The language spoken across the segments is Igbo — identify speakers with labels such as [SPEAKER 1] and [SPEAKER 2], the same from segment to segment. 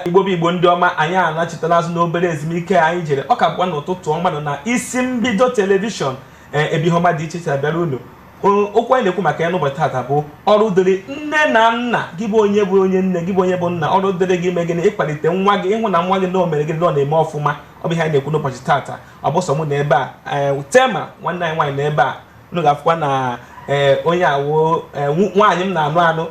[SPEAKER 1] Igbo bụ Igbo, ndị ọma, anyị anachitela azụ n'obere ezumike anyị jere. Ọ ka bụkwa n'ụtụtụ ọma nọ na Isi Mbido Television, ebe ihe ọma dị iche iche abịara unu. Okwu anyị na-ekwu maka ya n'ụbọchị taata bụ ọrụ dịrị nne na nna. Gị bụ onye bụ onye nne, gị bụ onye bụ nna, ọrụ dịrị gị ime gịnị? Ịkwalite nwa gị, ịhụ na nwa gị na o mere gịnị, na ọ na-eme ọfụma. Ọ bụ ihe anyị na-ekwu n'ụbọchị taata. Ọ bụ sọ mụ na ebe a, Tema nwanne anyị nwaanyị na ebe a. Unu ga-afụkwa na onye awụ nwaanyị m na-anụ anụ.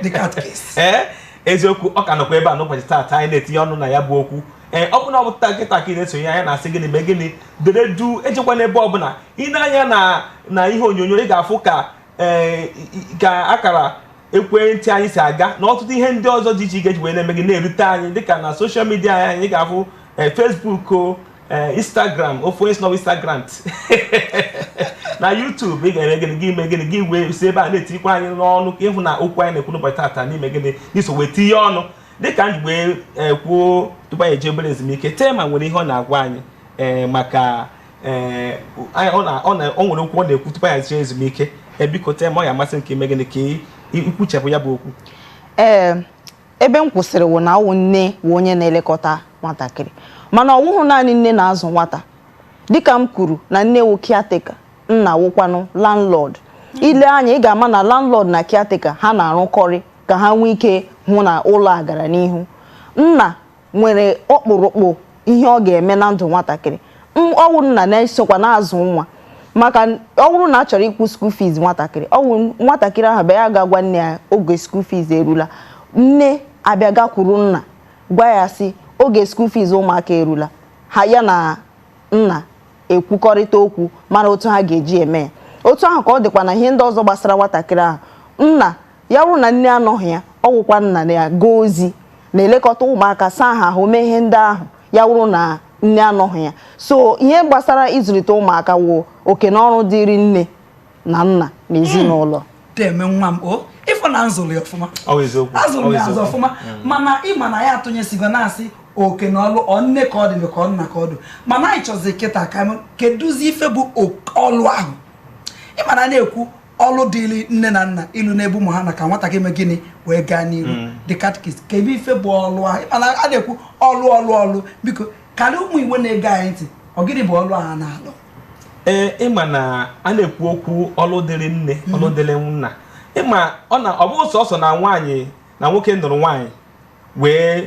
[SPEAKER 2] The catechist.
[SPEAKER 1] Ee, eziokwu, ọ ka nọkwa ebe a n'ụbọchị taata. Anyị na-etinye ọnụ na ya bụ okwu. Ee, ọ bụ na ọ bụ taa kịta ka ị na-esonye anyị, na-asị gịnị? Mee gịnị? Dere du, ejekwa n'ebe ọbụla. Ị na-anya na ihe onyonyo, ị ga-afụ ka ee ka akara ekwentị anyị si aga na ọtụtụ ihe ndị ọzọ dị iche iche eji wee na-eme gị na-erute anyị, dịka na social media anyị. Ị ga-afụ Facebook o, Instagram, ofu onye si n'ọbụ Instagram, na YouTube. Ị ga-eme gịnị? Gị mee gịnị? Gị wee si ebe a na-etinyekwa anyị n'ọnụ ka ịhụ na okwu anyị na-ekwu n'ụbọchị taata n'ime gịnị, n'iso wee tinye ọnụ. Dịka anyị wee kwuo tupu anyị eje obere ezumike, Tema nwere ihe ọ na-agwa anyị maka ọ nwere okwu ọ na-ekwu tupu anyị eje ezumike. Biko Tema, ọ ga-amasị m ka ime gịnị, ka ikwuchapụ ya bụ okwu.
[SPEAKER 3] Ee, ebe m kwụsịrị wụ na ọwụ nne wụ onye na-elekọta nwatakịrị, mana ọ wụghụ naanị nne na-azụ nwata. Dịka m kwuru na nne wụ caretaker, nna wụkwanụ landlord. Ile anya, ị ga-ama na landlord na caretaker ha na-arụkọrị ka ha nwee ike hụ na ụlọ a gara n'ihu. Nna nwere ọkpụrụkpụ ihe ọ ga-eme na ndụ nwatakịrị. Ọwụ nna na-esokwa na-azụ nwa, maka ọ bụrụ na a chọrọ ịkwụ school fees nwatakịrị, ọwụ nwatakịrị ahụ bịa ya ga-agwa nne ya oge school fees erula. Nne abịa gakwuru nna gwa ya sị oge school fees ụmụaka erula. Ha ya na nna ekwukọrịta okwu mara otu ha ga-eji eme ya. Otu ahụ ka ọ dịkwa na ihe ndị ọzọ gbasara nwatakịrị ahụ. Nna ya bụrụ na nne anọghị ya, ọ gwụkwa nna na-aga ozi na-elekọta ụmụaka, saa ha ahụ, mee ihe ndị ahụ ya wụrụ na nne anọghị ya. So ihe gbasara ịzụlite ụmụaka wụ oke na ọrụ dịrị nne na nna na ezinụlọ.
[SPEAKER 2] Deme nwa m, o ịfụ na nzụlụ ya ọfụma.
[SPEAKER 1] Ọ bụ eziokwu.
[SPEAKER 2] Azụrụ
[SPEAKER 1] Ọ bụ
[SPEAKER 2] ya azụ
[SPEAKER 1] eziokwu.
[SPEAKER 2] ọfụma, mana ịma na ya atụnyesigo na-asị oke na ọlụ ọ nne ka ọ dị ka ọ nna ka ọ dị, mana anyị chọzi kịta ka m kedụzi ife bụ ọlụ ahụ. Ịma na na-ekwu ọlụ dịrị nne na nna ilu n'ebe ụmụ ha na ka nwatakịrị eme gịnị wee gaa n'iru. The catechist, kedu ife bụ ọlụ ahụ? Ịma na a na-ekwu ọlụ, ọlụ, ọlụ. Biko, karịa ụmụ Igbo na-ege anyị ntị, ọ gịnị bụ ọlụ ahụ a na-alụ?
[SPEAKER 1] Ee, ịma na a na-ekwu okwu ọlụ dịrị nne, ọlụ dịrị nna, ịma ọ na ọ bụghị sọsọ na nwaanyị na nwoke nụrụ nwaanyị wee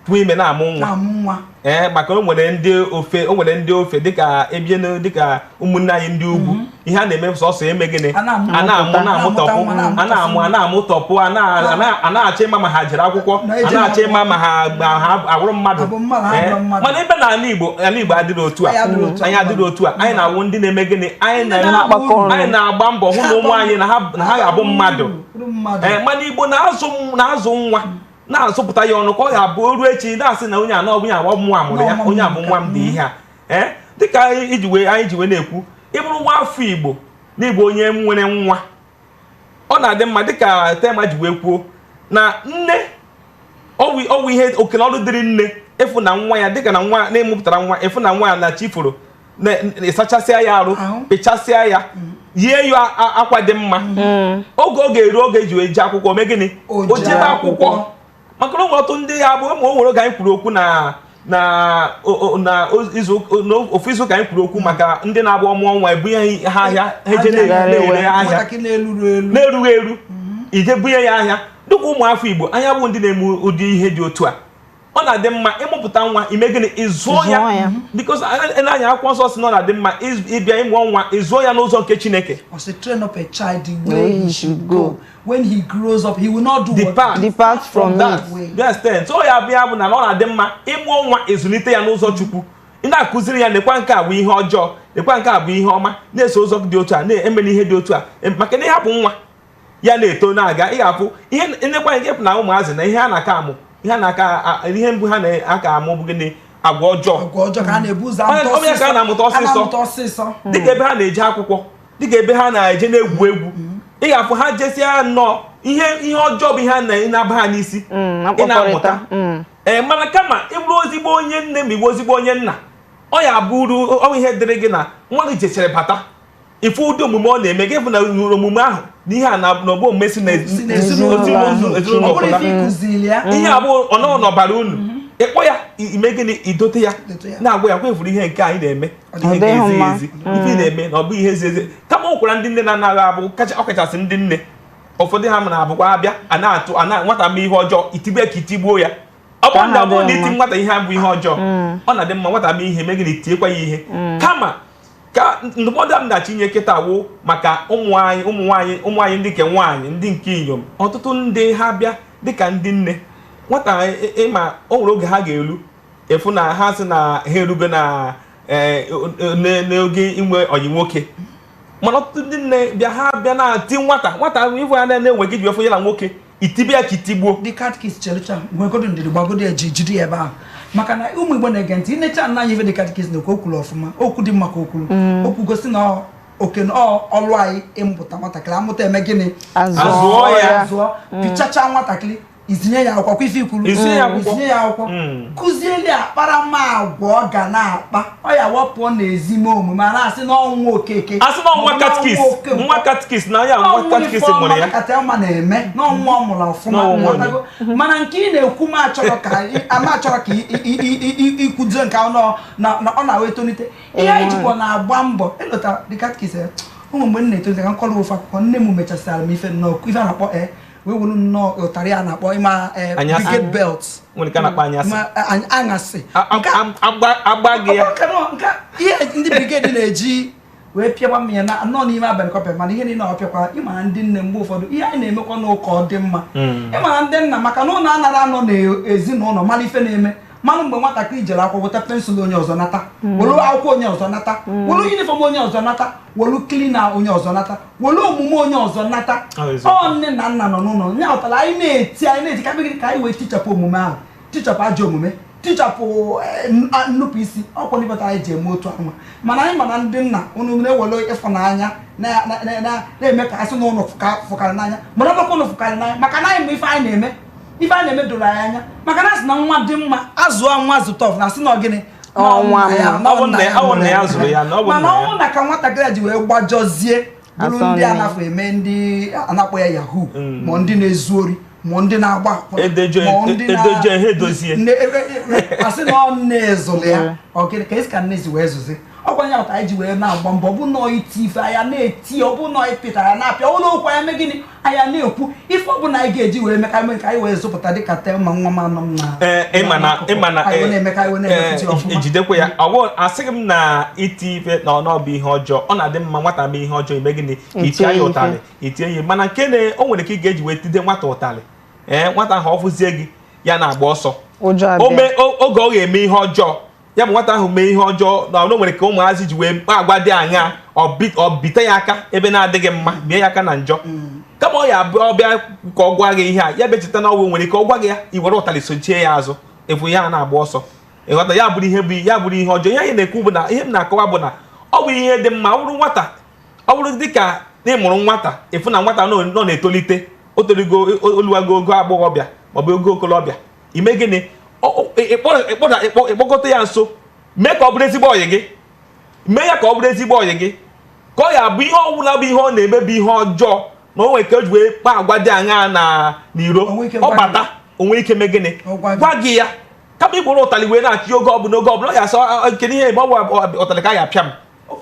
[SPEAKER 1] tụọ ime na-amụ nwa.
[SPEAKER 2] Na-amụ nwa.
[SPEAKER 1] Ee, maka o nwere ndị ofe, dịka ebienu, dịka ụmụnne anyị ndị ugwu, ihe a na-eme sọsọ eme gịnị?
[SPEAKER 2] A na-amụ.
[SPEAKER 1] A na-amụ, na-amụtọpụ.
[SPEAKER 2] Na-amụta nwa.
[SPEAKER 1] A na-amụ, a na-amụtọpụ, a na-achọ ịma ma ha jere akwụkwọ, a
[SPEAKER 2] Na-eje
[SPEAKER 1] na-achọ ịma ma ha awụrụ mmadụ.
[SPEAKER 2] Abụ mmadụ, ha
[SPEAKER 1] Ee,
[SPEAKER 2] abụrụ mmadụ.
[SPEAKER 1] mana ebe na ala Igbo, ala Igbo adịrị otu a.
[SPEAKER 2] Anyị adịrị otu a.
[SPEAKER 1] Anyị adịrị otu a. Anyị na-awụ ndị na-eme gịnị? Anyị
[SPEAKER 3] na-agbakọ ọnụ.
[SPEAKER 1] Anyị na-agba mbọ hụ na ụmụ anyị na ha ga-abụ mmadụ.
[SPEAKER 2] Bụrụ mmadụ.
[SPEAKER 1] Ee, mana Igbo na-azụ nwa, na-azụpụta ya ọnụ ka ọ ga-abụ o ruo echi na-asị na onye a na ọ bụ ya, ọ bụ nwa mụrụ ya, onye a bụ nwa m dị ihe a. Ee, dịka anyị ji wee na-ekwu, ịbụrụ nwa afọ Igbo na ịbụ onye nwere nwa, ọ na-adị mma, dịka Tema ji wee kwuo, na nne ọwụ ihe oke na ọrụ dịrị nne ịfụ na nwa ya, dịka na nwa na-emụpụtara nwa, ịfụ na nwa ya na chi foro, ịsachasịa ya arụ,
[SPEAKER 2] Ahụ.
[SPEAKER 1] pịchasịa ya, yie ya akwa dị mma. Oge ọ ga-eru, oge eji wee jee akwụkwọ, mee gịnị?
[SPEAKER 2] O
[SPEAKER 1] O
[SPEAKER 2] jee
[SPEAKER 1] jebe akwụkwọ.
[SPEAKER 2] akwụkwọ.
[SPEAKER 1] Maka na o nwere ọtụtụ ndị ya bụ o nwere oge anyị kwuru okwu na o- o- na o- izu n'ofu izu ụka anyị kwuru okwu maka ndị na-agba ọmụọ nwa, ebunye ha ahịa, ha eje na-ere ahịa.
[SPEAKER 2] Nwatakịrị na-eluru elu.
[SPEAKER 1] Na-erughị eru, ije bunye ya ahịa. Dịka ụmụafọ Igbo, anya bụ ndị na-eme ụdị ihe dị otu a, ọ na-adị mma ịmụpụta nwa, ime gịnị? Ịzụọ ya.
[SPEAKER 3] Zụọ ya.
[SPEAKER 1] Because n'anya akwụkwọ nsọ si na ọ na-adị mma ịbịa ịmụọ nwa, ịzụọ ya n'ụzọ nke Chineke.
[SPEAKER 2] Or say, train up a child the way he should go. When he grows up, he will not do what?
[SPEAKER 1] Depart.
[SPEAKER 3] Depart from
[SPEAKER 1] that
[SPEAKER 3] it.
[SPEAKER 2] Way.
[SPEAKER 1] Yes, then. So ya bịa bụ na ọ na-adị mma ịmụọ nwa, ịzụlite ya n'ụzọ Chukwu, ị na-akụziri ya, nekwa nke a bụ ihe ọjọọ, nekwa nke a bụ ihe ọma, na-eso ụzọ dị otu a, na-emela ihe dị otu a. Maka na ịhapụ nwa ya na-eto na-aga, ị ga-afụ ihe nnekwa nke na ụmụazị na ihe a na-aka amụ, ihe a na-aka ihe mbụ ha na-aka amụ bụ gịnị? Agwa ọjọọ.
[SPEAKER 2] Agwa ọjọọ ka a na-ebu ụzọ amụta.
[SPEAKER 1] Onye ka a na-amụta
[SPEAKER 2] A
[SPEAKER 1] ọsịsọ.
[SPEAKER 2] na-amụta ọsịsọ.
[SPEAKER 1] Dịka ebe ha na-eje akwụkwọ, dịka ebe ha na-eje na-egwu egwu, ị ga-afụ ha jesia nnọọ, ihe ọjọọ bụ ihe a na-aba ha n'isi ị na-amụta.
[SPEAKER 3] Akpọkọrịta.
[SPEAKER 1] Ee, mana kama ịbụrụ ezigbo onye nne ma ịbụ ezigbo onye nna, ọ ya abụrụ ọ ihe dịrị gị na nwa gị jechere bata, ifu ụdị omume ọ na-eme gị, bụ na omume ahụ. N'ihe a na n'ọgbọ omume si
[SPEAKER 2] si n'ezinụlọ
[SPEAKER 1] ezinụlọ ezinụlọ
[SPEAKER 2] ọ bụrụ
[SPEAKER 1] pụta.
[SPEAKER 2] ife ịkụzili ya.
[SPEAKER 1] Ihe a bụ ọnọ n'ọbara unu. Ịkpọ ya, ime gịnị? Idote ya.
[SPEAKER 2] Dote ya.
[SPEAKER 1] Na-agwa ya, kwefuru ihe nke anyị na-eme, ihe
[SPEAKER 3] Ọ
[SPEAKER 1] nke
[SPEAKER 3] dịghị
[SPEAKER 1] ezighị
[SPEAKER 3] mma.
[SPEAKER 1] ezi, ife ị na-eme na ọ bụghị ihe ezi ezi. Kama ọ kwara ndị nne na-anaghị abụ kacha, ọkachasị ndị nne ụfọdụ, ha na-abụkwa abịa a na-atụ a na nwata mee ihe ọjọọ, itigbu ya ka itigbuo ya. Ọ bụrụ na ọ bụrụ na iti nwata ihe abụ ihe ọjọọ, ọ na-adị mma nwata mee ihe, mee gịnị? Tiekwa ya ihe. Kama ka ndụmọdụ m na-achọ inye kịta wụ maka ụmụ anyị, ụmụ nwaanyị, ụmụ anyị ndị nke nwaanyị, ndị nke inyom. Ọtụtụ ndị ha bịa dịka ndị nne nwata, ịma o nwere oge ha ga-eru efu na ha sị na ha erugo na n'oge inwe ọyị nwoke. Mana ọtụtụ ndị nne bịa, ha bịa na-ati nwata, nwata ịfụ ya na-enwe gị ji efu ya na nwoke, itibe ya ka itigbuo.
[SPEAKER 2] The catechist, chelucha, nwegodo ndidi, gbagodo ya ji jide ya ebe ahụ, maka na ụmụ Igbo na-ege ntị, inecha nna anyị ife the catechist na okwu kwuru ọfụma, okwu dị mma ka o kwuru. Okwu gosi na oke na ọlụ anyị ịmụpụta nwatakịrị, amụta eme gịnị?
[SPEAKER 1] Azụọ ya.
[SPEAKER 2] Zụọ, pichacha nwatakịrị, itinye ya akwụkwọ, kwa ife ikwuru.
[SPEAKER 1] Itinye ya akwụkwọ.
[SPEAKER 2] Itinye ya akwụkwọ, kụzieli akparamagwa ọ ga na-akpa, ọ ya wapụọ n'ezi ime omume a na-asị na ọnwa Okeke.
[SPEAKER 1] Asị na nwa
[SPEAKER 2] maọbụ na
[SPEAKER 1] catechist,
[SPEAKER 2] ọnwa Okenkwo.
[SPEAKER 1] Nwa catechist na ya nwa catechist mụrụ ya.
[SPEAKER 2] Kacha mma na-eme n'ọnwa ọ mụrụ ọfụma.
[SPEAKER 1] N'ọnwa.
[SPEAKER 2] Nghọtago? Mana nke ị na-ekwu, m achọrọ ka ama achọrọ ka ịkwuzie nke ahụ na ọ na-awa etolite. Ihe anyị jikwa na-agba mbọ elota the catechist ya, ụmụ mgbe m na-etolite, ka m kọrọ ofe akụkọ. Nne m mechasịara m ife nnọọ, ife a na-akpọ wee were nnọọ ụtarị a na-akpọ ịma
[SPEAKER 1] Anyasị.
[SPEAKER 2] brigade belt.
[SPEAKER 1] Nwere nke a na-akpọ anyasị.
[SPEAKER 2] Ma aṅasị. Nke
[SPEAKER 1] Agba gị ya.
[SPEAKER 2] Ọ bụrụ ka nke ihe ndị brigade na-eji wee pịawa m ya na nọ n'ime abalị kọpịa. Mana ihe niile ọ pịakwara, ịma na ndị nne mgbe ụfọdụ, ihe anyị na-emekwa n'ụka ọ dị mma, ịma na ndị nna, maka na ụlọ anara anọ n'ezinụlọ mara ife na-eme, mara mgbe nwatakịrị jere akwụkwọ weta pencil onye ọzọ nata, welu akwụkwọ onye ọzọ nata, welu uniform onye ọzọ nata, welu cleaner onye ọzọ nata, welu omume onye ọzọ nata.
[SPEAKER 1] Ọ eziokwu.
[SPEAKER 2] Ọ nne na nna nọ n'ụlọ ya ụtara anyị na-eti, anyị na-eti ka anyị ka anyị wee tichapụ omume ahụ, tichapụ ajọ omume, tichapụ nnupụ isi. Ọkwa ndị anyị ji eme otu ahụ. Mana anyị mana ndị nna unu na-ewere ịfụnanya na-eme ka asị na ụnụ fụkarị n'anya, mana ọ bụkwa ụnụ fụkarị n'anya, maka na anyị ma ife anyị na-eme. Ife anyị na-eme doro anyị anya, maka na asị na nwa dị mma azụọ nwa zụta ọfụma, asị na ọ gịnị?
[SPEAKER 3] Ọnwa
[SPEAKER 2] Na
[SPEAKER 3] mma.
[SPEAKER 2] na
[SPEAKER 1] Ọ bụ nna ya- ọ bụ nna ya
[SPEAKER 2] mụrụ.
[SPEAKER 1] Zụrụ ya, na ọ bụ
[SPEAKER 2] Mana
[SPEAKER 1] nna ya.
[SPEAKER 2] ọnwụ na ka nwatakịrị a ji wee gbajọzie bụrụ
[SPEAKER 3] Asọ
[SPEAKER 2] ndị a
[SPEAKER 3] nne.
[SPEAKER 2] na-afọ eme, ndị a na-akpọ ya yahoo, ma ndị na-ezu ori, ma ndị na-agba akwụna, ma ndị
[SPEAKER 1] Edoje ha edozie.
[SPEAKER 2] Asị na ọ nne zụrụ ya, ọ gịnị ka esi ka nne si wee zụzi? Ọkwa ya ụta anyị ji wee na-agba mbọ, ọ bụ nọọ iti ife anya na-eti, ọ bụ nọọ ịpịta ya na-apịa ụlọ okwu anya mee gịnị, anya na-ekwu ife ọ bụla anyị ga-eji wee mee ka anyị ka anyị wee zụpụta dịka Telma nwa m anọ m na
[SPEAKER 1] Ee, ịma na ịma na
[SPEAKER 2] anyị wee na-eme ka anyị wee na-emepụta ya ọfụma.
[SPEAKER 1] Ejidekwa ya, ọ bụ asịghị m na iti ife na ọ bụ ihe ọjọọ. Ọ na-adị mma nwata mee ihe ọjọọ, ime gịnị? Itie ya
[SPEAKER 3] ife.
[SPEAKER 1] Ụtarị itie ya. Mana nke na o nwere ike ị ga-eji wee tide nwata ụtarị, ee, nwata ahụ ọ fụzie gị, ya na-agba ọsọ.
[SPEAKER 3] Ụjọ
[SPEAKER 1] O
[SPEAKER 3] abịa.
[SPEAKER 1] mee oge ọ ga-eme ihe ọjọọ, ya bụ nwata ahụ mee ihe ọjọọ na o nwere ka ụmụazị ji wee kpaa agwa dị aṅaa, ọ bite ya aka ebe na-adịghị mma, bie ya aka na njọ. Kama ọ ya abụ ọbịa ka ọ gwa gị ihe a, ya bịa cheta na ọgwụ nwere ike ọ gwa gị ya, i were ụtarị sochie ya azụ, efu ya na-agba ọsọ. Ịghọta? Ya bụrụ ihe bụ ya bụrụ ihe ọjọọ. Ihe anyị na-ekwu bụ na ihe m na-akọwa bụ na ọ bụ ihe dị mma, ọ bụrụ nwata, ọ bụrụ dịka na ị mụrụ nwata, ịfụ na nwata nọ na-etolite, o toligo, oluwago ogo agbọghọbịa maọbụ ogo okolobịa, ime gịnị? Ịkpọkọta ya nso, mee ka ọ bụrụ ezigbo ọyị gị, mee ya ka ọ bụrụ ezigbo ọyị gị, ka ọ ya abụ ihe ọbụla bụ ihe ọ na-eme bụ ihe ọjọọ, na o nwere ka o ji wee kpaa agwa dị aṅaa na n'iro,
[SPEAKER 2] O nwee ike
[SPEAKER 1] ọ
[SPEAKER 2] gwa gị.
[SPEAKER 1] bata, o nwee ike mee gịnị?
[SPEAKER 2] Ọ gwa gị.
[SPEAKER 1] Gwa gị ya, kama ịkpụrụ ụtalị wee na-achị oge ọbụla, oge ọbụla ọ ga-asọ, "Kedu ihe ebe ọ bụ ụtalị ka a ga-apịa m?"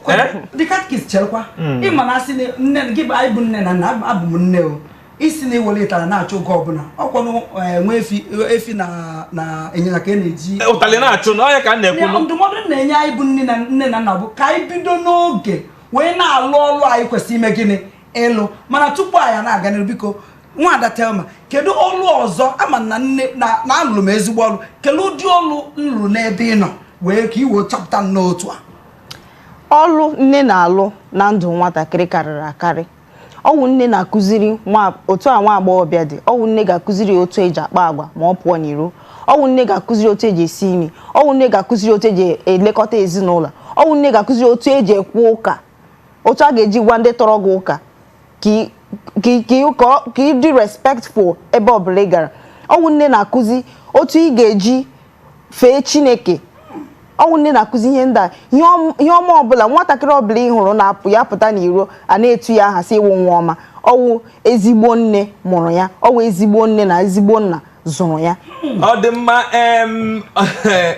[SPEAKER 1] Eh?
[SPEAKER 2] The catechist, cherekwa, ịma na asị na nne gị bụ anyị bụ nne na nna, abụ m nne o isi na iwere ịtara na-achọ oge ọbụla ọkwanụ nwa efi efi na na ịnyịnya ka ị na-eji
[SPEAKER 1] Ụtalị na-achụ na ọya ka m na-ekwu.
[SPEAKER 2] Ya, ndụmọdụ m na-enye anyị bụ nne na nne na nna bụ ka anyị bido n'oge wee na-alụ ọlụ anyị kwesịrị ime gịnị? Ịlụ. Mana tupu anyị na-aga n'ihu, biko, nwaada Telma, kedu ọlụ ọzọ ama na nne na na alụrụ m ezigbo ọlụ? Kedu ụdị ọlụ m lụrụ n'ebe ị nọ wee ka ị wee chọpụta m n'otu a?
[SPEAKER 3] Ọlụ nne na-alụ na ndụ nwatakịrị karịrị akarị. Ọwụ nne na-akụziri nwa otu a nwa agbọghọbịa dị, ọwụ nne ga-akụziri ya otu eji akpa agwa ma ọ pụọ n'iro, ọwụ nne ga-akụziri otu eji esi nri, ọwụ nne ga-akụziri otu eji elekọta ezinụlọ, ọwụ nne ga-akụziri otu eji ekwu ụka, otu a ga-eji gwa ndị tọrọ gị ụka ka ị dị respectful ebe ọbụla ị gara, ọwụ nne na-akụzi otu ị ga-eji fee Chineke, ọwụ nne na-akụzi ihe ndị a. Ihe ọma ọbụla nwatakịrị ọbụla ị hụrụ na-apụ ya pụta n'iro a na-etu ya aha sị ịwụ nwa ọma, Ọwụ ezigbo nne mụrụ ya, ọwụ ezigbo nne na ezigbo nna zụrụ ya.
[SPEAKER 1] Ọ dị mma.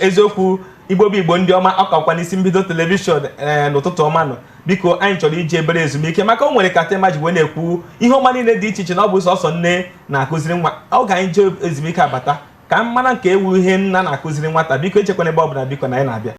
[SPEAKER 1] Eziokwu, Igbo bụ Igbo, ndị ọma, ọ kakwa n'isi mbido telivishọn ee n'ụtụtụ ọma nọ. Biko, anyị chọrọ iji ebere ezumike, maka o nwere ka tema ji wee na-ekwu ihe ọma niile dị iche iche na ọ bụ sọsọ nne na-akụziri nwa. Oge anyị jee ezumike abata, ka m mara nke ewu ihe nna na-akụziri nwata. Biko, echekwana ebe ọ bụla, biko, na anyị na-abịa.